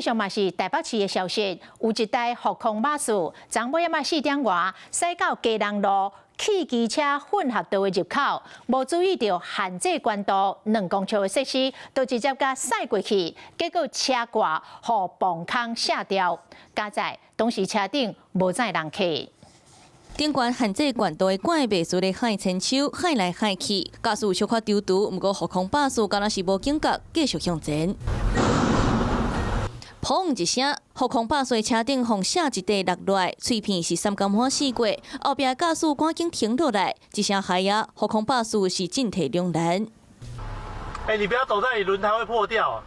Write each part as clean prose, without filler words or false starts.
繼續嘛是台北市的消息，有一台福康巴士，昨晡仔4點外，駛到基隆路汽機車混合道的入口，無注意著限制懸度2公尺的設施，就直接共駛過去，結果車蓋予磅空卸掉。佳哉當時車頂無載人客。頂懸限制懸度的拐袂輸咧幌牽手，幌來幌去，駕駛小可躊躇，毋過福康巴士敢若是無警覺，繼續向前。砰一聲，福康巴士車頂予卸一塊落來，碎片是三工滿四過，後壁駕駛趕緊停落來，一聲害啊，福康巴士是進退兩難。欸，你不要走在你輪胎會破掉，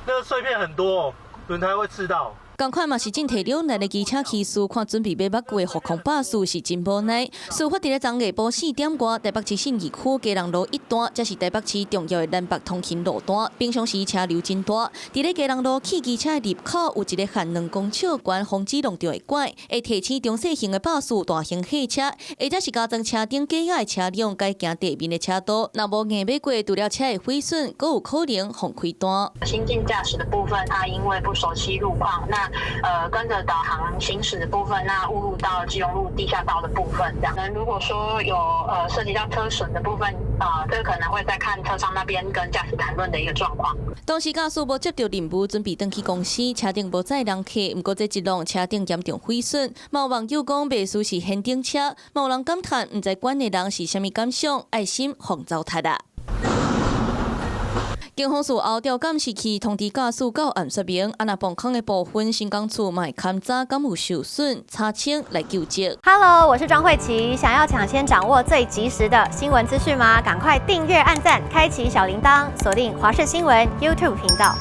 那個碎片很多，輪胎會刺到。仝款嘛是進退兩難的機車騎士，看準備欲捌過的福康巴士是真無奈。事發佇咧昨下晡4點外，台北市信義區基隆路一段，這是台北市重要的南北通勤路段，平常時車流真大。佇咧基隆路汽機車的入口，有一个限2公尺懸防止撞著的拐，會提醒中細型的巴士、大型貨車，或者是加裝車頂架的車輛，改行地面的車道。若無硬欲過，除了車會毀損，閣有可能予開單。新進駕駛的部分，他因為不熟悉路況，那跟着導航行駛的部分，那誤入到基隆路地下道的部分，這樣。如果說有涉及到車損的部分，啊，這個可能會再看車商那邊跟駕駛談論的一個狀況。當時駕駛無接到任務，準備轉去公司，車頂無載人客，毋過這一浪車頂嚴重毀損。嘛有網友講，袂輸是掀頂車，嘛有人感嘆，毋知管的人是啥物感想，愛心予糟蹋啦。警方事後調監視器通知駕駛到案說明，啊若磅空的部分，新港處嘛會勘查敢有受損，查清來究責。 Hello，我是莊慧琪，想要搶先掌握最及時的新聞資訊嗎？趕快訂閱、按讚、開啟小鈴鐺，鎖定華視新聞 YouTube 頻道。